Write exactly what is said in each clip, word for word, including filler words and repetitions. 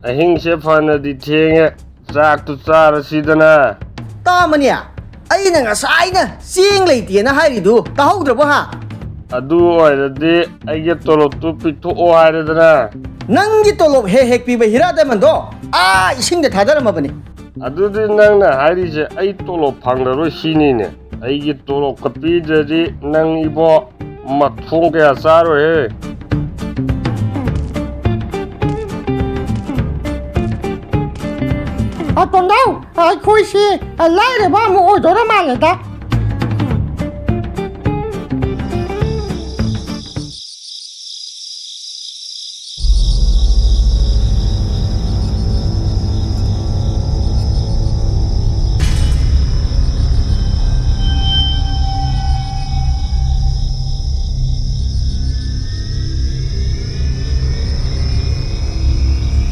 ꯑꯍꯤꯡꯁꯦ ꯐꯅꯗꯤ ꯊꯦꯡꯉꯦ, ꯆꯥꯛꯇꯨ ꯆꯥꯔꯁꯤꯗꯅ꯫ ꯇꯥꯃꯅꯤ, ꯑꯩꯅ ꯉꯁꯥꯏꯅ ꯆꯦꯡ ꯂꯩꯇꯦꯅ ꯍꯥꯏꯔꯤꯗꯨ ꯇꯥꯍꯧꯗ꯭ꯔꯕꯣ ꯍꯥ? ꯑꯗꯨ ꯑꯣꯏꯔꯗꯤ ꯑꯩꯒꯤ ꯇꯣꯂꯣꯞꯇꯨ ꯄꯤꯊꯣꯛꯑꯣ ꯍꯥꯏꯔꯦꯗꯅ꯫ ꯅꯪꯒꯤ ꯇꯣꯂꯣꯞ ꯍꯦꯛ ꯍꯦꯛ ꯄꯤꯕ ꯍꯤꯔꯥ ꯗꯥꯏꯃꯟꯗꯣ ꯑꯥ ꯏꯁꯤꯡꯗ ꯊꯥꯗꯔꯝꯃꯕꯅꯤ꯫ ꯑꯗꯨꯗꯤ ꯅꯪꯅ ꯍꯥꯏꯔꯤꯁꯦ ꯑꯩ ꯇꯣꯂꯣꯞ ꯐꯪꯂꯔꯣꯏ ꯁꯤꯅꯤꯅꯦ? ꯑꯩꯒꯤ ꯇꯣꯂꯣꯞꯀ ꯄꯤꯗ꯭ꯔꯗꯤ ꯅꯪ ꯏꯕꯣ ꯃꯊꯣꯡ ꯀꯌꯥ ꯆꯥꯔꯣꯏꯍꯦ꯫ ꯑꯇꯣꯝꯅꯥꯎ, ꯑꯩꯈꯣꯏꯁꯤ ꯂꯥꯏꯔꯕ ꯑꯃ ꯑꯣꯏꯗꯣꯔ ꯃꯥꯜꯂꯦꯗ꯫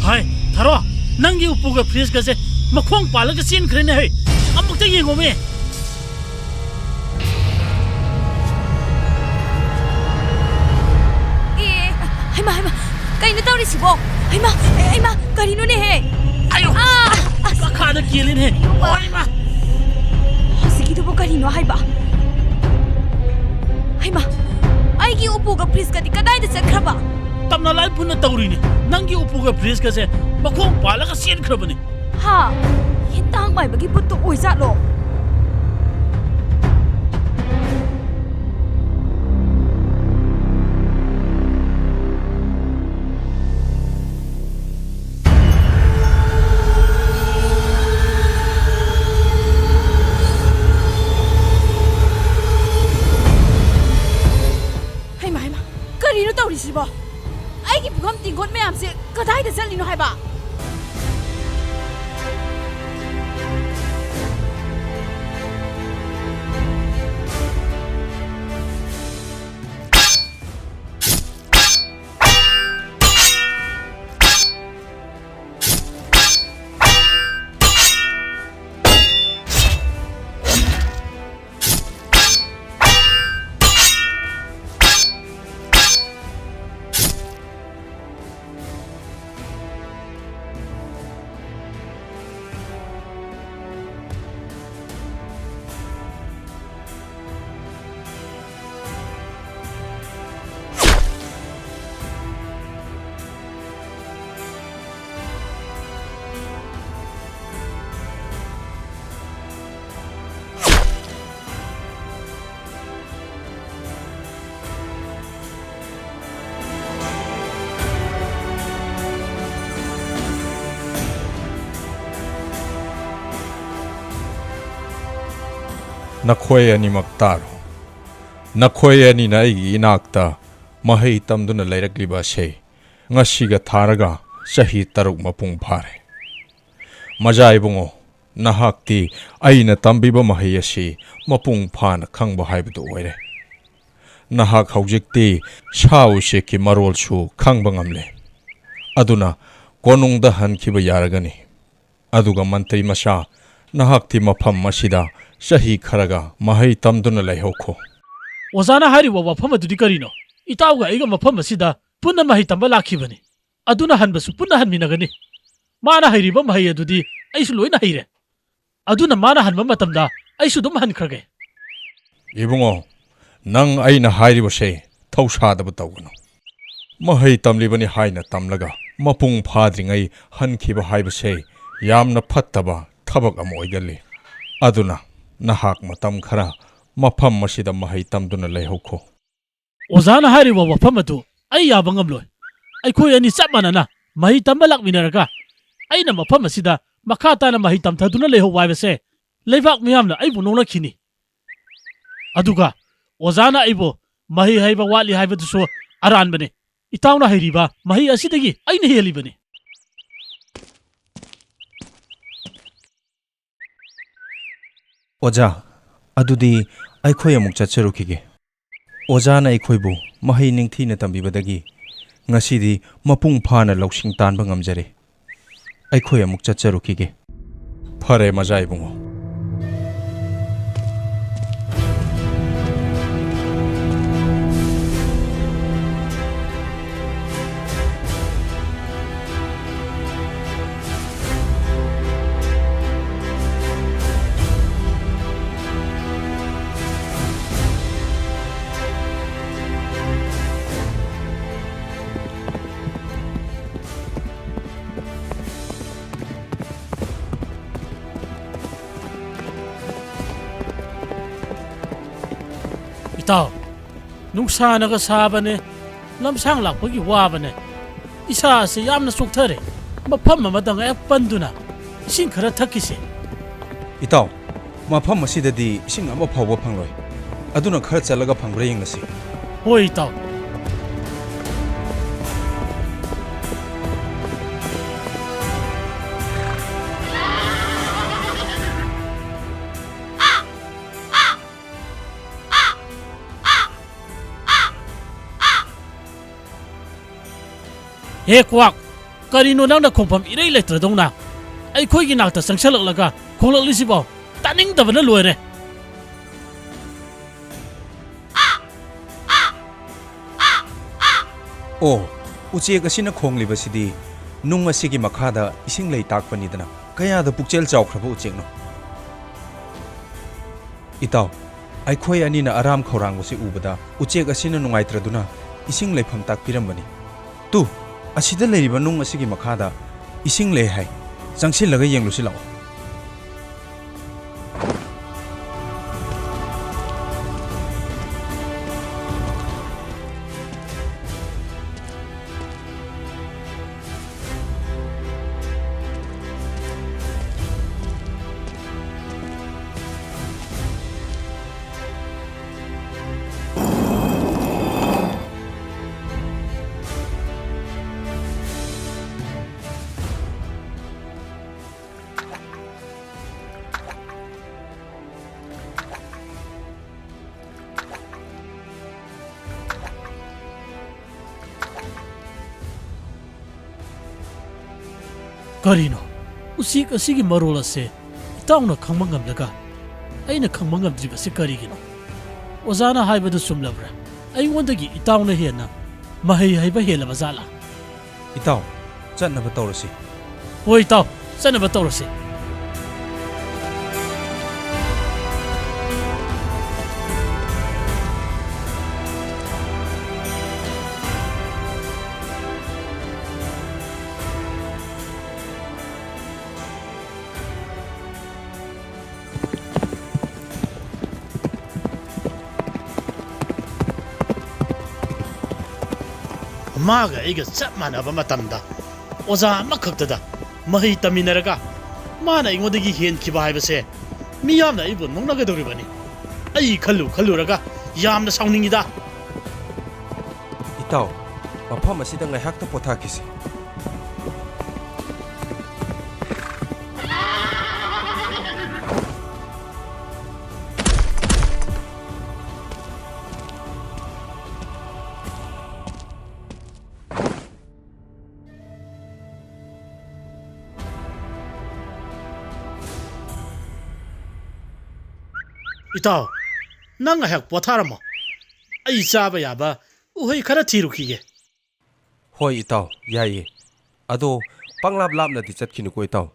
ꯍꯥꯏ, ꯊꯥꯔꯣ, ꯅꯪꯒꯤ ꯎꯄꯨꯒ ꯐ꯭ꯔꯤꯖꯀꯁꯦ ꯃꯈꯣꯡ ꯄꯥꯜꯂꯒ ꯆꯦꯟꯈ꯭ꯔꯦꯅꯦ ꯍꯩ꯫ ꯑꯃꯨꯛꯇ ꯌꯦꯡꯉꯣꯃꯤ꯫ ꯑꯦ, ꯍꯩꯃꯥ, ꯍꯩꯃꯥ, ꯀꯩꯅꯣ ꯇꯧꯔꯤꯁꯤꯕꯣ? ꯍꯩꯃꯥ, ꯑꯦ, ꯍꯩꯃꯥ, ꯀꯔꯤꯅꯣꯅꯦꯍꯦ? ꯑꯌꯣ! ꯑꯥ! ꯑꯁ! ꯃꯈꯥꯗ ꯀꯦꯜꯂꯤꯅꯦ꯫ ꯑꯌꯣ! ꯑꯣ, ꯏꯃꯥ! ꯍꯧꯖꯤꯛꯀꯤꯗꯨꯕꯨ ꯀꯔꯤꯅꯣ ꯍꯥꯏꯕ? ꯍꯩꯃꯥ, ꯑꯩꯒꯤ ꯎꯄꯨꯒ ꯐ꯭ꯔꯤꯖꯀꯗꯤ ꯀꯗꯥꯏꯗ ꯆꯠꯈ꯭ꯔꯕ? ꯇꯝꯅ ꯂꯥꯏ ꯄꯨꯟꯅ ꯇꯧꯔꯤꯅꯤ꯫ ꯅꯪꯒꯤ ꯎꯄꯨꯒ ꯐ꯭ꯔꯤꯖꯀꯁꯦ ꯃꯈꯣꯡ ꯄꯥꯜꯂꯒ ꯆꯦꯟꯈ꯭ꯔꯕꯅꯤ꯫ ꯍꯥ? ꯍꯦꯟꯇꯥꯛ ꯃꯥꯏꯕꯒꯤ ꯚꯨꯠꯇꯣ ꯑꯣꯏꯖꯥꯠꯂꯣ? ꯍꯩꯃꯥ, ꯍꯩꯃꯥ, ꯀꯔꯤꯅꯣ ꯇꯧꯔꯤꯁꯤꯕꯣ? ꯑꯩꯒꯤ ꯄꯨꯈꯝ ꯇꯦꯡꯀꯣꯠ ꯃꯌꯥꯝꯁꯦ ꯀꯗꯥꯏꯗ ꯆꯠꯂꯤꯅꯣ ꯍꯥꯏꯕ? ꯅꯈꯣꯏ ꯑꯅꯤꯃꯛ ꯇꯥꯔꯣ꯫ ꯅꯈꯣꯏ ꯑꯅꯤꯅ ꯑꯩꯒꯤ ꯏꯅꯥꯛꯇ ꯃꯍꯩ ꯇꯝꯗꯨꯅ ꯂꯩꯔꯛꯂꯤꯕ ꯑꯁꯤ ꯉꯁꯤꯒ ꯊꯥꯔꯒ ꯆꯍꯤ ꯇꯔꯨꯛ ꯃꯄꯨꯡ ꯐꯥꯔꯦ꯫ ꯃꯖꯥ ꯏꯕꯨꯡꯉꯣ, ꯅꯍꯥꯛꯇꯤ ꯑꯩꯅ ꯇꯝꯕꯤꯕ ꯃꯍꯩ ꯑꯁꯤ ꯃꯄꯨꯡ ꯐꯥꯅ ꯈꯪꯕ ꯍꯥꯏꯕꯗꯨ ꯑꯣꯏꯔꯦ꯫ ꯅꯍꯥꯛ ꯍꯧꯖꯤꯛꯇꯤ ꯁꯥ ꯎꯆꯦꯛꯀꯤ ꯃꯔꯣꯜꯁꯨ ꯈꯪꯕ ꯉꯝꯂꯦ꯫ ꯑꯗꯨꯅ ꯀꯣꯅꯨꯡꯗ ꯍꯟꯈꯤꯕ ꯌꯥꯔꯒꯅꯤ꯫ ꯑꯗꯨꯒ ꯃꯟꯇ꯭ꯔꯤ ꯃꯆꯥ, ꯅꯍꯥꯛꯇꯤ ꯃꯐꯝ ꯑꯁꯤꯗ ꯆꯍꯤ ꯈꯔꯒ ꯃꯍꯩ ꯇꯝꯗꯨꯅ ꯂꯩꯍꯧꯈꯣ꯫ ꯑꯣꯖꯥꯅ ꯍꯥꯏꯔꯤꯕ ꯋꯥꯐꯝ ꯑꯗꯨꯗꯤ ꯀꯔꯤꯅꯣ? ꯏꯇꯥꯎꯒ ꯑꯩꯒ ꯃꯐꯝ ꯑꯁꯤꯗ ꯄꯨꯟꯅ ꯃꯍꯩ ꯇꯝꯕ ꯂꯥꯛꯈꯤꯕꯅꯤ꯫ ꯑꯗꯨꯅ ꯍꯟꯕꯁꯨ ꯄꯨꯟꯅ ꯍꯟꯃꯤꯟꯅꯒꯅꯤ꯫ ꯃꯥꯅ ꯍꯩꯔꯤꯕ ꯃꯍꯩ ꯑꯗꯨꯗꯤ ꯑꯩꯁꯨ ꯂꯣꯏꯅ ꯍꯩꯔꯦ꯫ ꯑꯗꯨꯅ ꯃꯥꯅ ꯍꯟꯕ ꯃꯇꯝꯗ ꯑꯩꯁꯨ ꯑꯗꯨꯝ ꯍꯟꯈ꯭ꯔꯒꯦ꯫ ꯏꯕꯨꯡꯉꯣ, ꯅꯪ ꯑꯩꯅ ꯍꯥꯏꯔꯤꯕꯁꯦ ꯊꯧꯁꯥꯗꯕ ꯇꯧꯒꯅꯨ꯫ ꯃꯍꯩ ꯇꯝꯂꯤꯕꯅꯤ ꯍꯥꯏꯅ ꯇꯝꯂꯒ ꯃꯄꯨꯡ ꯐꯥꯗ꯭ꯔꯤꯉꯩ ꯍꯟꯈꯤꯕ ꯍꯥꯏꯕꯁꯦ ꯌꯥꯝꯅ ꯐꯠꯇꯕ ꯊꯕꯛ ꯑꯃ ꯑꯣꯏꯒꯜꯂꯤ꯫ ꯑꯗꯨꯅ ꯅꯍꯥꯛ ꯃꯇꯝ ꯈꯔ ꯃꯐꯝ ꯑꯁꯤꯗ ꯃꯍꯩ ꯇꯝꯗꯨꯅ ꯂꯩꯍꯧꯈꯣ꯫ ꯑꯣꯖꯥꯅ ꯍꯥꯏꯔꯤꯕ ꯋꯥꯐꯝ ꯑꯗꯨ ꯑꯩ ꯌꯥꯕ ꯉꯝꯂꯣꯏ꯫ ꯑꯩꯈꯣꯏ ꯑꯅꯤ ꯆꯞ ꯃꯥꯟꯅꯅ ꯃꯍꯩ ꯇꯝꯕ ꯂꯥꯛꯃꯤꯟꯅꯔꯒ ꯑꯩꯅ ꯃꯐꯝ ꯑꯁꯤꯗ ꯃꯈꯥ ꯇꯥꯅ ꯃꯍꯩ ꯇꯝꯊꯗꯨꯅ ꯂꯩꯍꯧꯕ ꯍꯥꯏꯕꯁꯦ ꯂꯩꯕꯥꯛ ꯃꯤꯌꯥꯝꯅ ꯑꯩꯕꯨ ꯅꯣꯛꯅꯈꯤꯅꯤ꯫ ꯑꯗꯨꯒ ꯑꯣꯖꯥꯅ ꯑꯩꯕꯨ ꯃꯍꯩ ꯍꯩꯕ ꯋꯥꯠꯂꯤ ꯍꯥꯏꯕꯗꯨꯁꯨ ꯑꯔꯥꯟꯕꯅꯤ꯫ ꯏꯇꯥꯎꯅ ꯍꯩꯔꯤꯕ ꯃꯍꯩ ꯑꯁꯤꯗꯒꯤ ꯑꯩꯅ ꯍꯦꯜꯂꯤꯕꯅꯤ꯫ ꯑꯣꯖꯥ, ꯑꯗꯨꯗꯤ ꯑꯩꯈꯣꯏ ꯑꯃꯨꯛ ꯆꯠꯆꯔꯨꯈꯤꯒꯦ꯫ ꯑꯣꯖꯥꯅ ꯑꯩꯈꯣꯏꯕꯨ ꯃꯍꯩ ꯅꯤꯡꯊꯤꯅ ꯇꯝꯕꯤꯕꯗꯒꯤ ꯉꯁꯤꯗꯤ ꯃꯄꯨꯡ ꯐꯥꯅ ꯂꯧꯁꯤꯡ ꯇꯥꯟꯕ ꯉꯝꯖꯔꯦ꯫ ꯑꯩꯈꯣꯏ ꯑꯃꯨꯛ ꯆꯠꯆꯔꯨꯈꯤꯒꯦ꯫ ꯐꯔꯦ, ꯃꯖꯥ ꯏꯕꯨꯡꯉꯣ꯫ ꯏꯇꯥꯎ, ꯅꯨꯡꯁꯥꯅꯒ ꯁꯥꯕꯅꯦ, ꯂꯝꯁꯥꯡ ꯂꯥꯛꯄꯒꯤ ꯋꯥꯕꯅꯦ꯫ ꯏꯁꯥ ꯑꯁꯤ ꯌꯥꯝꯅ ꯆꯣꯛꯊꯔꯦ꯫ ꯃꯐꯝ ꯑꯃꯗ ꯉꯥꯏꯍꯥꯛ ꯄꯟꯗꯨꯅ ꯏꯁꯤꯡ ꯈꯔ ꯊꯛꯈꯤꯁꯦ꯫ ꯏꯇꯥꯎ, ꯃꯐꯝ ꯑꯁꯤꯗꯗꯤ ꯏꯁꯤꯡ ꯑꯃ ꯐꯥꯎꯕ ꯐꯪꯂꯣꯏ꯫ ꯑꯗꯨꯅ ꯈꯔ ꯆꯠꯂꯒ ꯐꯪꯕ꯭ꯔꯥ ꯌꯦꯡꯂꯁꯤ꯫ ꯍꯣꯏ, ꯏꯇꯥꯎ꯫ ꯍꯦ ꯀ꯭ꯋꯥꯛ, ꯀꯔꯤꯅꯣ ꯅꯪꯅ ꯈꯣꯡꯐꯝ ꯏꯔꯩ ꯂꯩꯇ꯭ꯔꯗꯧꯅ ꯑꯩꯈꯣꯏꯒꯤ ꯅꯥꯛꯇ ꯆꯪꯁꯜꯂꯛꯂꯒ ꯈꯣꯡꯂꯛꯂꯤꯁꯤꯕꯣ? ꯇꯥꯅꯤꯡꯗꯕꯅ ꯂꯣꯏꯔꯦ꯫ ꯑꯣ, ꯎꯆꯦꯛ ꯑꯁꯤꯅ ꯈꯣꯡꯂꯤꯕꯁꯤꯗꯤ ꯅꯨꯡ ꯑꯁꯤꯒꯤ ꯃꯈꯥꯗ ꯏꯁꯤꯡ ꯂꯩ ꯇꯥꯛꯄꯅꯤꯗꯅ꯫ ꯀꯌꯥꯗ ꯄꯨꯛꯆꯦꯜ ꯆꯥꯎꯈ꯭ꯔꯕ ꯎꯆꯦꯛꯅꯣ! ꯏꯇꯥꯎ, ꯑꯩꯈꯣꯏ ꯑꯅꯤꯅ ꯑꯔꯥꯝ ꯈꯧꯔꯥꯡꯕꯁꯤ ꯎꯕꯗ ꯎꯆꯦꯛ ꯑꯁꯤꯅ ꯅꯨꯡꯉꯥꯏꯇ꯭ꯔꯗꯨꯅ ꯏꯁꯤꯡ ꯂꯩꯐꯝ ꯇꯥꯛꯄꯤꯔꯝꯕꯅꯤ꯫ ꯇꯨ, ꯑꯁꯤꯗ ꯂꯩꯔꯤꯕ ꯅꯨꯡ ꯑꯁꯤꯒꯤ ꯃꯈꯥꯗ ꯏꯁꯤꯡ ꯂꯩ ꯍꯥꯏ꯫ ꯆꯪꯁꯤꯜꯂꯒ ꯌꯦꯡꯂꯨꯁꯤ ꯂꯥꯛꯑꯣ꯫ ꯀꯔꯤꯅꯣ? ꯎꯆꯦꯛ ꯑꯁꯤꯒꯤ ꯃꯔꯣꯜ ꯑꯁꯤ ꯏꯇꯥꯎꯅ ꯈꯪꯕ ꯉꯝꯂꯒ ꯑꯩꯅ ꯈꯪꯕ ꯉꯝꯗ꯭ꯔꯤꯕꯁꯤ ꯀꯔꯤꯒꯤꯅꯣ? ꯑꯣꯖꯥꯅ ꯍꯥꯏꯕꯗꯨ ꯆꯨꯝꯂꯕ꯭ꯔꯥ? ꯑꯩꯉꯣꯟꯗꯒꯤ ꯏꯇꯥꯎꯅ ꯍꯦꯟꯅ ꯃꯍꯩ ꯍꯩꯕ ꯍꯦꯜꯂꯕ ꯖꯥꯠꯂꯥ? ꯏꯇꯥꯎ, ꯆꯠꯅꯕ ꯇꯧꯔꯁꯤ꯫ ꯍꯣꯏ ꯏꯇꯥꯎ, ꯆꯠꯅꯕ ꯇꯧꯔꯁꯤ꯫ ꯃꯥꯒ ꯑꯩꯒ ꯆꯞ ꯃꯥꯟꯅꯕ ꯃꯇꯝꯗ ꯑꯣꯖꯥ ꯑꯃꯈꯛꯇꯗ ꯃꯍꯩ ꯇꯝꯃꯤꯟꯅꯔꯒ ꯃꯥꯅ ꯑꯩꯉꯣꯟꯗꯒꯤ ꯍꯦꯟꯈꯤꯕ ꯍꯥꯏꯕꯁꯦ ꯃꯤꯌꯥꯝꯅ ꯑꯩꯕꯨ ꯅꯣꯛꯅꯒꯗꯧꯔꯤꯕꯅꯤ꯫ ꯑꯩ ꯈꯜꯂꯨ ꯈꯜꯂꯨꯔꯒ ꯌꯥꯝꯅ ꯁꯥꯎꯅꯤꯡꯉꯤꯗ꯫ ꯏꯇꯥꯎ, ꯃꯐꯝ ꯑꯁꯤꯗ ꯉꯥꯏꯍꯥꯛꯇ ꯄꯣꯊꯥꯈꯤꯁꯤ꯫ ꯏꯇꯥꯎ, ꯅꯪ ꯉꯥꯏꯍꯥꯛ ꯄꯣꯊꯥꯔꯝꯃꯣ꯫ ꯑꯩ ꯆꯥꯕ ꯌꯥꯕ ꯎꯍꯩ ꯈꯔ ꯊꯤꯔꯨꯈꯤꯒꯦ꯫ ꯍꯣꯏ ꯏꯇꯥꯎ, ꯌꯥꯏꯌꯦ꯫ ꯑꯗꯣ ꯄꯪꯂꯥꯞ ꯂꯥꯞꯅꯗꯤ ꯆꯠꯈꯤꯅꯨꯀꯣ ꯏꯇꯥꯎ꯫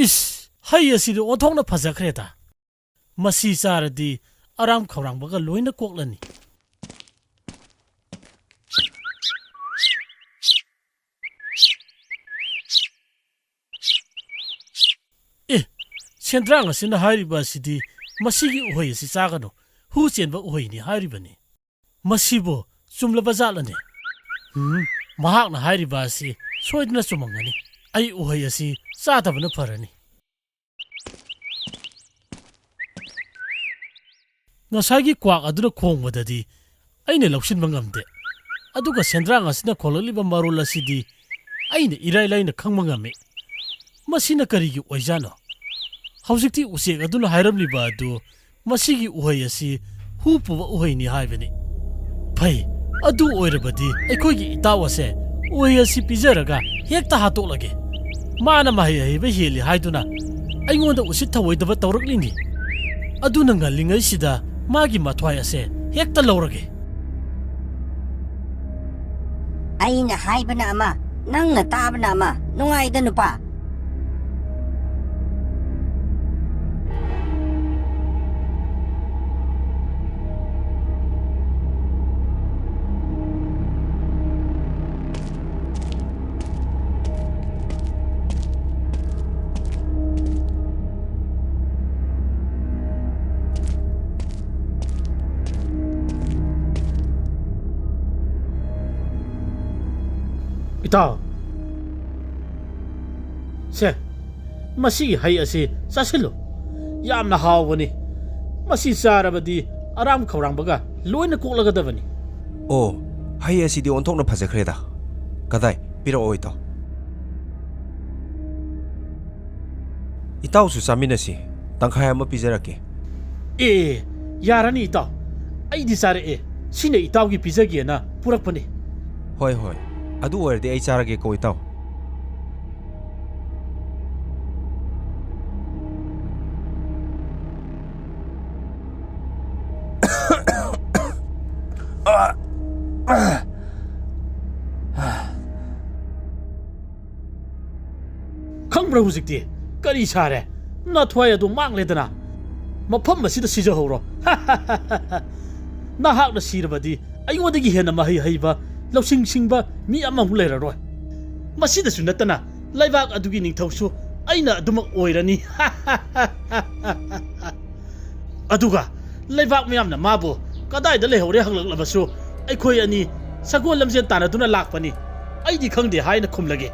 ꯏꯁ, ꯍꯩ ꯑꯁꯤꯗꯤ ꯑꯣꯟꯊꯣꯛꯅ ꯐꯖꯈ꯭ꯔꯦꯗ꯫ ꯃꯁꯤ ꯆꯥꯔꯗꯤ ꯑꯔꯥꯝ ꯈꯧꯔꯥꯡꯕꯒ ꯂꯣꯏꯅ ꯀꯣꯛꯂꯅꯤ꯫ ꯑꯦ, ꯁꯦꯟꯗ꯭ꯔꯥꯡ ꯑꯁꯤꯅ ꯍꯥꯏꯔꯤꯕ ꯑꯁꯤꯗꯤ ꯃꯁꯤꯒꯤ ꯎꯍꯩ ꯑꯁꯤ ꯆꯥꯒꯅꯨ, ꯍꯨ ꯆꯦꯟꯕ ꯎꯍꯩꯅꯤ ꯍꯥꯏꯔꯤꯕꯅꯤ꯫ ꯃꯁꯤꯕꯨ ꯆꯨꯝꯂꯕ ꯖꯥꯠꯂꯅꯦ? ꯎꯝ, ꯃꯍꯥꯛꯅ ꯍꯥꯏꯔꯤꯕ ꯑꯁꯤ ꯁꯣꯏꯗꯅ ꯆꯨꯝꯃꯝꯒꯅꯤ꯫ ꯑꯩ ꯎꯍꯩ ꯑꯁꯤ ꯆꯥꯗꯕꯅ ꯐꯔꯅꯤ꯫ ꯉꯁꯥꯏꯒꯤ ꯀ꯭ꯋꯥꯛ ꯑꯗꯨꯅ ꯈꯣꯡꯕꯗꯗꯤ ꯑꯩꯅ ꯂꯧꯁꯤꯟꯕ ꯉꯝꯗꯦ, ꯑꯗꯨꯒ ꯁꯦꯟꯗ꯭ꯔꯥꯡ ꯑꯁꯤꯅ ꯈꯣꯡꯂꯛꯂꯤꯕ ꯃꯔꯣꯜ ꯑꯁꯤꯗꯤ ꯑꯩꯅ ꯏꯔꯥꯏ ꯂꯥꯏꯅ ꯈꯪꯕ ꯉꯝꯃꯤ꯫ ꯃꯁꯤꯅ ꯀꯔꯤꯒꯤ ꯑꯣꯏꯖꯥꯠꯅꯣ? ꯍꯧꯖꯤꯛꯇꯤ ꯎꯆꯦꯛ ꯑꯗꯨꯅ ꯍꯥꯏꯔꯝꯂꯤꯕ ꯑꯗꯨ ꯃꯁꯤꯒꯤ ꯎꯍꯩ ꯑꯁꯤ ꯍꯨ ꯄꯨꯕ ꯎꯍꯩꯅꯤ ꯍꯥꯏꯕꯅꯤ꯫ ꯐꯩ, ꯑꯗꯨ ꯑꯣꯏꯔꯕꯗꯤ ꯑꯩꯈꯣꯏꯒꯤ ꯏꯇꯥꯎ ꯑꯁꯦ ꯎꯍꯩ ꯑꯁꯤ ꯄꯤꯖꯔꯒ ꯍꯦꯛꯇ ꯍꯥꯠꯇꯣꯛꯂꯒꯦ꯫ ꯃꯥꯅ ꯃꯍꯩ ꯑꯍꯩꯕ ꯍꯦꯜꯂꯤ ꯍꯥꯏꯗꯨꯅ ꯑꯩꯉꯣꯟꯗ ꯎꯁꯤꯠ ꯊꯑꯣꯏꯗꯕ ꯇꯧꯔꯛꯂꯤꯅꯤ꯫ ꯑꯗꯨꯅ ꯉꯜꯂꯤꯉꯩꯁꯤꯗ ꯃꯥꯒꯤ ꯃꯊ꯭ꯋꯥꯏ ꯑꯁꯦ ꯍꯦꯛꯇ ꯂꯧꯔꯒꯦ꯫ ꯑꯩꯅ ꯍꯥꯏꯕꯅ ꯑꯃ, ꯅꯪꯅ ꯇꯥꯕꯅ ꯑꯃ꯫ ꯅꯨꯡꯉꯥꯏꯗ, ꯅꯨꯄꯥ꯫ ꯏꯇꯥꯎ, ꯁꯦ, ꯃꯁꯤꯒꯤ ꯍꯩ ꯑꯁꯤ ꯆꯥꯁꯤꯜꯂꯨ꯫ ꯌꯥꯝꯅ ꯍꯥꯎꯕꯅꯤ꯫ ꯃꯁꯤ ꯆꯥꯔꯕꯗꯤ ꯑꯔꯥꯝ ꯈꯧꯔꯥꯡꯕꯒ ꯂꯣꯏꯅ ꯀꯣꯛꯂꯒꯗꯕꯅꯤ꯫ ꯑꯣ, ꯍꯩ ꯑꯁꯤꯗꯤ ꯑꯣꯟꯊꯣꯛꯅ ꯐꯖꯈ꯭ꯔꯦꯗ꯫ ꯀꯗꯥꯏ, ꯄꯤꯔꯛꯑꯣ ꯏꯇꯥꯎ꯫ ꯏꯇꯥꯎꯁꯨ ꯆꯥꯃꯤꯟꯅꯁꯤ, ꯇꯪꯈꯥꯏ ꯑꯃ ꯄꯤꯖꯔꯛꯀꯦ꯫ ꯑꯦ, ꯌꯥꯔꯅꯤ ꯏꯇꯥꯎ, ꯑꯩꯗꯤ ꯆꯥꯔꯛꯑꯦ꯫ ꯁꯤꯅ ꯏꯇꯥꯎꯒꯤ ꯄꯤꯖꯒꯦꯅ ꯄꯨꯔꯛꯄꯅꯤ꯫ ꯍꯣꯏ, ꯍꯣꯏ, ꯑꯗꯨ ꯑꯣꯏꯔꯗꯤ ꯑꯩ ꯆꯥꯔꯒꯦꯀꯣ ꯏꯇꯥꯎ꯫ ꯈꯪꯕ꯭ꯔꯥ ꯍꯧꯖꯤꯛꯇꯤ? ꯀꯔꯤ ꯁꯥꯔꯦ? ꯅꯊ꯭ꯋꯥꯏ ꯑꯗꯨ ꯃꯥꯡꯂꯦꯗꯅ꯫ ꯃꯐꯝ ꯑꯁꯤꯗ ꯁꯤꯖꯍꯧꯔꯣ꯫ ꯅꯍꯥꯛꯅ ꯁꯤꯔꯕꯗꯤ ꯑꯩꯉꯣꯟꯗꯒꯤ ꯍꯦꯟꯅ ꯃꯍꯩ ꯍꯩꯕ, ꯂꯧꯁꯤꯡ ꯁꯤꯡꯕ ꯃꯤ ꯑꯃꯃꯨꯛ ꯂꯩꯔꯔꯣꯏ꯫ ꯃꯁꯤꯗꯁꯨ ꯅꯠꯇꯅ ꯂꯩꯕꯥꯛ ꯑꯗꯨꯒꯤ ꯅꯤꯡꯊꯧꯁꯨ ꯑꯩꯅ ꯑꯗꯨꯃꯛ ꯑꯣꯏꯔꯅꯤ꯫ ꯑꯗꯨꯒ ꯂꯩꯕꯥꯛ ꯃꯤꯌꯥꯝꯅ ꯃꯥꯕꯨ ꯀꯗꯥꯏꯗ ꯂꯩꯍꯧꯔꯦ ꯍꯪꯂꯛꯂꯕꯁꯨ, "ꯑꯩꯈꯣꯏ ꯑꯅꯤ ꯁꯒꯣꯜ ꯂꯝꯖꯦꯟ ꯇꯥꯟꯅꯗꯨꯅ ꯂꯥꯛꯄꯅꯤ, ꯑꯩꯗꯤ ꯈꯪꯗꯦ" ꯍꯥꯏꯅ ꯈꯨꯝꯂꯒꯦ꯫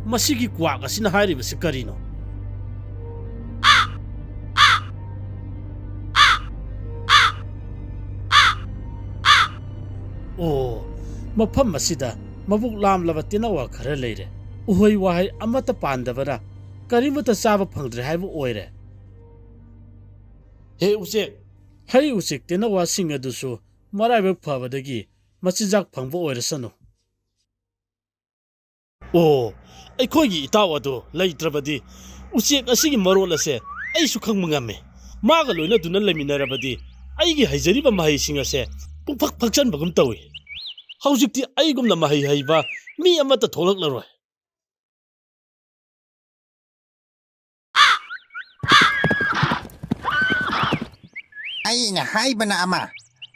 ꯃꯁꯤꯒꯤ ꯀ꯭ꯋꯥꯛ ꯑꯁꯤꯅ ꯍꯥꯏꯔꯤꯕꯁꯤ ꯀꯔꯤꯅꯣ? ꯑꯣ, ꯃꯐꯝ ꯑꯁꯤꯗ ꯃꯕꯨꯛ ꯂꯥꯝꯂꯕ ꯇꯦꯅꯋꯥ ꯈꯔ ꯂꯩꯔꯦ꯫ ꯎꯍꯩ ꯋꯥꯍꯩ ꯑꯃꯠꯇ ꯄꯥꯟꯗꯕꯅ ꯀꯔꯤꯃꯠꯇ ꯆꯥꯕ ꯐꯪꯗ꯭ꯔꯦ ꯍꯥꯏꯕ ꯑꯣꯏꯔꯦ꯫ ꯍꯦ ꯎꯆꯦꯛ! ꯍꯩ ꯎꯆꯦꯛ ꯇꯦꯅꯋꯥꯁꯤꯡ ꯑꯗꯨꯁꯨ ꯃꯔꯥꯏꯕꯛ ꯐꯕꯗꯒꯤ ꯃꯆꯤꯟꯖꯥꯛ ꯐꯪꯕ ꯑꯣꯏꯔꯁꯅꯨ꯫ ꯑꯣ, ꯑꯩꯈꯣꯏꯒꯤ ꯏꯇꯥꯎ ꯑꯗꯨ ꯂꯩꯇ꯭ꯔꯕꯗꯤ ꯎꯆꯦꯛ ꯑꯁꯤꯒꯤ ꯃꯔꯣꯜ ꯑꯁꯦ ꯑꯩꯁꯨ ꯈꯪꯕ ꯉꯝꯃꯤ꯫ ꯃꯥꯒ ꯂꯣꯏꯅꯗꯨꯅ ꯂꯩꯃꯤꯟꯅꯔꯕꯗꯤ ꯑꯩꯒꯤ ꯍꯩꯖꯔꯤꯕ ꯃꯍꯩꯁꯤꯡ ꯑꯁꯦ ꯄꯨꯡꯐꯛ ꯐꯛꯆꯟꯕꯒꯨꯝ ꯇꯧꯏ꯫ ꯍꯧꯖꯤꯛꯇꯤ ꯑꯩꯒꯨꯝꯅ ꯃꯍꯩ ꯍꯩꯕ ꯃꯤ ꯑꯃꯠꯇ ꯊꯣꯛꯂꯛꯂꯔꯣꯏ꯫ ꯑꯩꯅ ꯍꯥꯏꯕꯅ ꯑꯃ,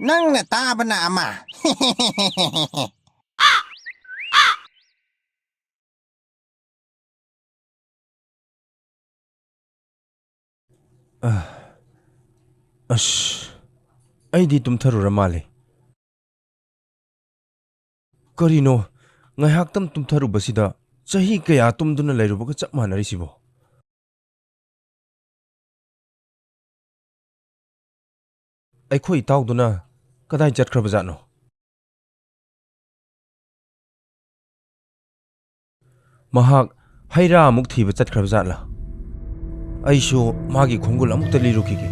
ꯅꯪꯅ ꯇꯥꯕꯅ ꯑꯃ꯫ ꯑ, ꯑꯁ, ꯑꯩꯗꯤ ꯇꯨꯝꯊꯔꯨꯔ ꯃꯥꯜꯂꯦ꯫ ꯀꯔꯤꯅꯣ, ꯉꯥꯏꯍꯥꯛꯇꯪ ꯇꯨꯝꯊꯔꯨꯕꯁꯤꯗ ꯆꯍꯤ ꯀꯌꯥ ꯇꯨꯝꯗꯨꯅ ꯂꯩꯔꯨꯕꯒ ꯆꯞ ꯃꯥꯟꯅꯔꯤꯁꯤꯕꯣ? ꯑꯩꯈꯣꯏ ꯏꯇꯥꯎꯗꯨꯅ ꯀꯗꯥꯏ ꯆꯠꯈ꯭ꯔꯕꯖꯥꯠꯅꯣ? ꯃꯍꯥꯛ ꯍꯩ ꯔꯥ ꯑꯃꯨꯛ ꯊꯤꯕ ꯆꯠꯈ꯭ꯔꯕ ꯖꯥꯠꯂꯥ? ꯑꯩꯁꯨ ꯃꯥꯒꯤ ꯈꯣꯡꯒꯨꯜ ꯑꯃꯨꯛꯇ ꯂꯤꯔꯨꯈꯤꯒꯦ꯫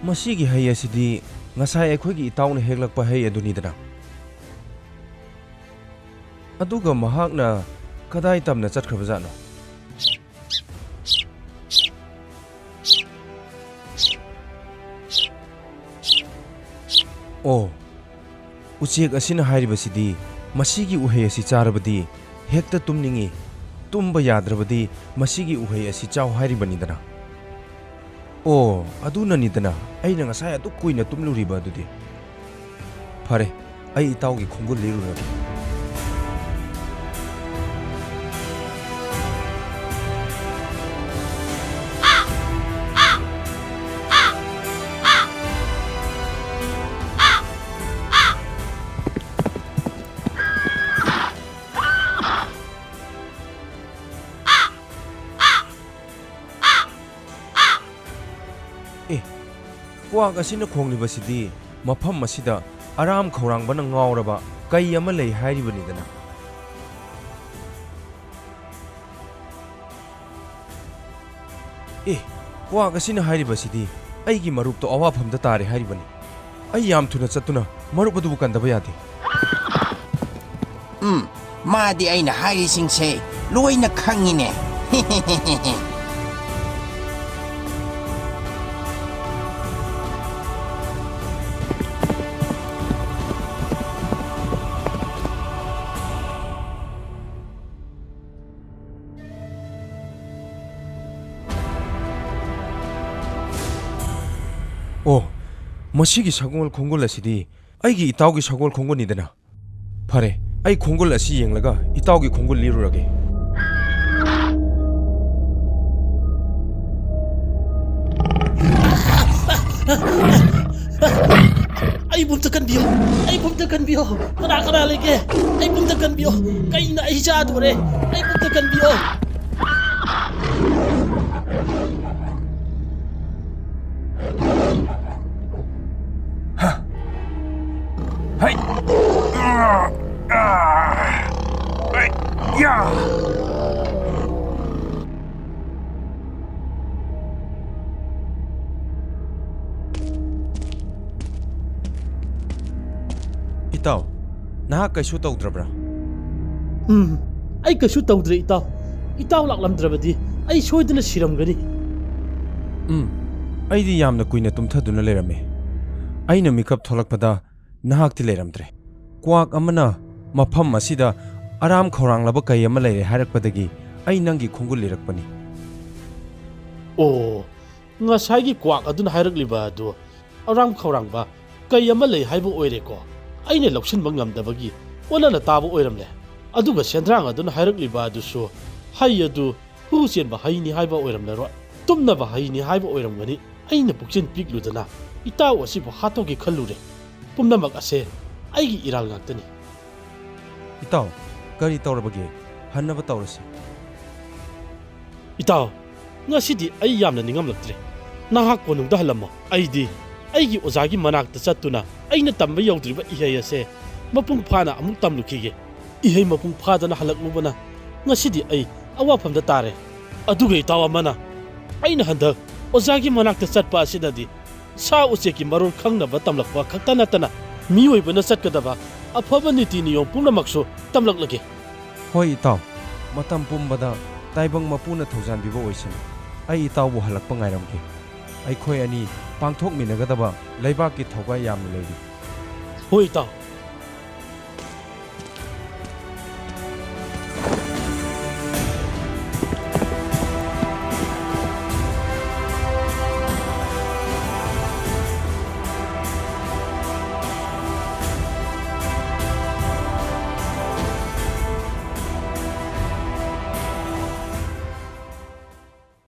ꯃꯁꯤꯒꯤ ꯍꯩ ꯑꯁꯤꯗꯤ ꯉꯁꯥꯏ ꯑꯩꯈꯣꯏꯒꯤ ꯏꯇꯥꯎꯅ ꯍꯦꯛꯂꯛꯄ ꯍꯩ ꯑꯗꯨꯅꯤꯗꯅ꯫ ꯑꯗꯨꯒ ꯃꯍꯥꯛꯅ ꯀꯗꯥꯏ ꯇꯝꯅ ꯆꯠꯈ꯭ꯔꯕꯖꯥꯠꯅꯣ? ꯑꯣ, ꯎꯆꯦꯛ ꯑꯁꯤꯅ ꯍꯥꯏꯔꯤꯕꯁꯤꯗꯤ ꯃꯁꯤꯒꯤ ꯎꯍꯩ ꯑꯁꯤ ꯆꯥꯔꯕꯗꯤ ꯍꯦꯛꯇ ꯇꯨꯝꯅꯤꯡꯏ, ꯇꯨꯝꯕ ꯌꯥꯗ꯭ꯔꯕꯗꯤ ꯃꯁꯤꯒꯤ ꯎꯍꯩ ꯑꯁꯤ ꯆꯥꯎ ꯍꯥꯏꯔꯤꯕꯅꯤꯗꯅ꯫ ꯑꯣ, ꯑꯗꯨꯅꯅꯤꯗꯅ ꯑꯩꯅ ꯉꯁꯥꯏ ꯑꯗꯨꯛ ꯀꯨꯏꯅ ꯇꯨꯝꯂꯨꯔꯤꯕ ꯑꯗꯨꯗꯤ꯫ ꯐꯔꯦ, ꯑꯩ ꯏꯇꯥꯎꯒꯤ ꯈꯣꯡꯒꯨꯜ ꯂꯤꯔꯨꯔꯒꯦ꯫ ꯑꯦ, ꯀ꯭ꯋꯥꯛ ꯑꯁꯤꯅ ꯈꯣꯡꯂꯤꯕꯁꯤꯗꯤ ꯃꯐꯝ ꯑꯁꯤꯗ ꯑꯔꯥꯝ ꯈꯧꯔꯥꯡꯕꯅ ꯉꯥꯎꯔꯕ ꯀꯩ ꯑꯃ ꯂꯩ ꯍꯥꯏꯔꯤꯕꯅꯤꯗꯅ꯫ ꯑꯦ, ꯀ꯭ꯋꯥꯛ ꯑꯁꯤꯅ ꯍꯥꯏꯔꯤꯕꯁꯤꯗꯤ ꯑꯩꯒꯤ ꯃꯔꯨꯞꯇꯣ ꯑꯋꯥꯐꯝꯗ ꯇꯥꯔꯦ ꯍꯥꯏꯔꯤꯕꯅꯤ꯫ ꯑꯩ ꯌꯥꯝ ꯊꯨꯅ ꯆꯠꯇꯨꯅ ꯃꯔꯨꯞ ꯑꯗꯨꯕꯨ ꯀꯟꯗꯕ ꯌꯥꯗꯦ꯫ ꯎꯝ, ꯃꯥꯗꯤ ꯑꯩꯅ ꯍꯥꯏꯔꯤꯁꯤꯡꯁꯦ ꯂꯣꯏꯅ ꯈꯪꯉꯤꯅꯦ꯫ ꯑꯣ, ꯃꯁꯤꯒꯤ ꯁꯒꯣꯜ ꯈꯣꯡꯒꯨꯜ ꯑꯁꯤꯗꯤ ꯑꯩꯒꯤ ꯏꯇꯥꯎꯒꯤ ꯁꯒꯣꯜ ꯈꯣꯡꯒꯨꯜꯅꯤꯗꯅ꯫ ꯐꯔꯦ, ꯑꯩ ꯈꯣꯡꯒꯨꯜ ꯑꯁꯤ ꯌꯦꯡꯂꯒ ꯏꯇꯥꯎꯒꯤ ꯈꯣꯡꯒꯨꯜ ꯂꯤꯔꯨꯔꯒꯦ꯫ ꯑꯩꯕꯨ ꯑꯝꯇ ꯀꯟꯕꯤꯌꯨ! ꯑꯩꯕꯨ ꯑꯝꯇ ꯀꯟꯕꯤꯌꯨ! ꯀꯅꯥ ꯀꯅꯥ ꯂꯩꯒꯦ? ꯑꯩꯕꯨ ꯑꯝꯇ ꯀꯟꯕꯤꯌꯨ! ꯀꯩꯅ ꯑꯩ ꯆꯥꯗꯣꯔꯦ! ꯑꯩꯕꯨ ꯑꯝꯇ ꯀꯟꯕꯤꯌꯨ! ꯍꯥ! ꯍꯩ! ꯑꯥ! ꯑꯥ! ꯍꯩ! ꯌꯥ! ꯏꯇꯥꯎ, ꯅꯍꯥꯛ ꯀꯩꯁꯨ ꯇꯧꯗ꯭ꯔꯕ꯭ꯔꯥ? ꯎꯝ, ꯑꯩ ꯀꯩꯁꯨ ꯇꯧꯗ꯭ꯔꯦ, ꯏꯇꯥꯎ꯫ ꯏꯇꯥꯎ ꯂꯥꯛꯂꯝꯗ꯭ꯔꯕꯗꯤ ꯑꯩ ꯁꯣꯏꯗꯅ ꯁꯤꯔꯝꯒꯅꯤ꯫ ꯎꯝ, ꯑꯩꯗꯤ ꯌꯥꯝꯅ ꯀꯨꯏꯅ ꯇꯨꯝꯊꯗꯨꯅ ꯂꯩꯔꯝꯃꯦ꯫ ꯑꯩꯅ ꯃꯤꯀꯞ ꯊꯣꯛꯂꯛꯄꯗ ꯅꯍꯥꯛꯇꯤ ꯂꯩꯔꯝꯗ꯭ꯔꯦ꯫ ꯀ꯭ꯋꯥꯛ ꯑꯃꯅ ꯃꯐꯝ ꯑꯁꯤꯗ ꯑꯔꯥꯝ ꯈꯧꯔꯥꯡꯂꯕ ꯀꯩ ꯑꯃ ꯂꯩꯔꯦ ꯍꯥꯏꯔꯛꯄꯗꯒꯤ ꯑꯩ ꯅꯪꯒꯤ ꯈꯣꯡꯒꯨꯜ ꯂꯤꯔꯛꯄꯅꯤ꯫ ꯑꯣ, ꯉꯁꯥꯏꯒꯤ ꯀ꯭ꯋꯥꯛ ꯑꯗꯨꯅ ꯍꯥꯏꯔꯛꯂꯤꯕ ꯑꯗꯨ ꯑꯔꯥꯝ ꯈꯧꯔꯥꯡꯕ ꯀꯩ ꯑꯃ ꯂꯩ ꯍꯥꯏꯕ ꯑꯣꯏꯔꯦꯀꯣ꯫ ꯑꯩꯅ ꯂꯧꯁꯤꯟꯕ ꯉꯝꯗꯕꯒꯤ ꯑꯣꯟꯅꯅ ꯇꯥꯕ ꯑꯣꯏꯔꯝꯂꯦ꯫ ꯑꯗꯨꯒ ꯁꯦꯟꯗ꯭ꯔꯥꯡ ꯑꯗꯨꯅ ꯍꯥꯏꯔꯛꯂꯤꯕ ꯑꯗꯨꯁꯨ ꯍꯩ ꯑꯗꯨ ꯍꯨ ꯆꯦꯟꯕ ꯍꯩꯅꯤ ꯍꯥꯏꯕ ꯑꯣꯏꯔꯝꯂꯔꯣꯏ, ꯇꯨꯝꯅꯕ ꯍꯩꯅꯤ ꯍꯥꯏꯕ ꯑꯣꯏꯔꯝꯒꯅꯤ꯫ ꯑꯩꯅ ꯄꯨꯛꯆꯦꯜ ꯄꯤꯛꯂꯨꯗꯅ ꯏꯇꯥꯎ ꯑꯁꯤꯕꯨ ꯍꯥꯠꯇꯣꯛꯀꯦ ꯈꯜꯂꯨꯔꯦ꯫ ꯄꯨꯝꯅꯃꯛ ꯑꯁꯦ ꯑꯩꯒꯤ ꯏꯔꯥꯜ ꯉꯥꯛꯇꯅꯤ꯫ ꯏꯇꯥꯎ, ꯀꯔꯤ ꯇꯧꯔꯕꯒꯦ? ꯍꯟꯅꯕ ꯇꯧꯔꯁꯤ꯫ ꯏꯇꯥꯎ, ꯉꯁꯤꯗꯤ ꯑꯩ ꯌꯥꯝꯅ ꯅꯤꯡꯉꯝꯂꯛꯇ꯭ꯔꯦ꯫ ꯅꯍꯥꯛ ꯀꯣꯅꯨꯡꯗ ꯍꯜꯂꯝꯃꯣ꯫ ꯑꯩꯗꯤ ꯑꯩꯒꯤ ꯑꯣꯖꯥꯒꯤ ꯃꯅꯥꯛꯇ ꯆꯠꯇꯨꯅ ꯑꯩꯅ ꯇꯝꯕ ꯌꯧꯗ꯭ꯔꯤꯕ ꯏꯍꯩ ꯑꯁꯦ ꯃꯄꯨꯡ ꯐꯥꯅ ꯑꯃꯨꯛ ꯇꯝꯂꯨꯈꯤꯒꯦ꯫ ꯏꯍꯩ ꯃꯄꯨꯡ ꯐꯥꯗꯅ ꯍꯜꯂꯛꯂꯨꯕꯅ ꯉꯁꯤꯗꯤ ꯑꯩ ꯑꯋꯥꯐꯝꯗ ꯇꯥꯔꯦ꯫ ꯑꯗꯨꯒ ꯏꯇꯥꯎ ꯑꯃꯅ ꯑꯩꯅ ꯍꯟꯗꯛ ꯑꯣꯖꯥꯒꯤ ꯃꯅꯥꯛꯇ ꯆꯠꯄ ꯑꯁꯤꯗꯗꯤ ꯁꯥ ꯎꯆꯦꯛꯀꯤ ꯃꯔꯣꯜ ꯈꯪꯅꯕ ꯇꯝꯂꯛꯄ ꯈꯛꯇ ꯅꯠꯇꯅ ꯃꯤꯑꯣꯏꯕꯅ ꯆꯠꯀꯗꯕ ꯑꯐꯕ ꯅꯤꯇꯤ ꯅꯤꯌꯣꯝ ꯄꯨꯝꯅꯃꯛꯁꯨ ꯇꯝꯂꯛꯂꯒꯦ꯫ ꯍꯣꯏ ꯏꯇꯥꯎ, ꯃꯇꯝ ꯄꯨꯝꯕꯗ ꯇꯥꯏꯕꯪ ꯃꯄꯨꯅ ꯊꯧꯖꯥꯟꯕꯤꯕ ꯑꯣꯏꯁꯅꯨ꯫ ꯑꯩ ꯏꯇꯥꯎꯕꯨ ꯍꯜꯂꯛꯄ ꯉꯥꯏꯔꯝꯒꯦ꯫ ꯑꯩꯈꯣꯏ ꯑꯅꯤ ꯄꯥꯡꯊꯣꯛꯃꯤꯟꯅꯒꯗꯕ ꯂꯩꯕꯥꯛꯀꯤ ꯊꯧꯒꯥꯏ ꯌꯥꯝꯅ ꯂꯩꯔꯤ꯫ ꯍꯣꯏ ꯏꯇꯥꯎ,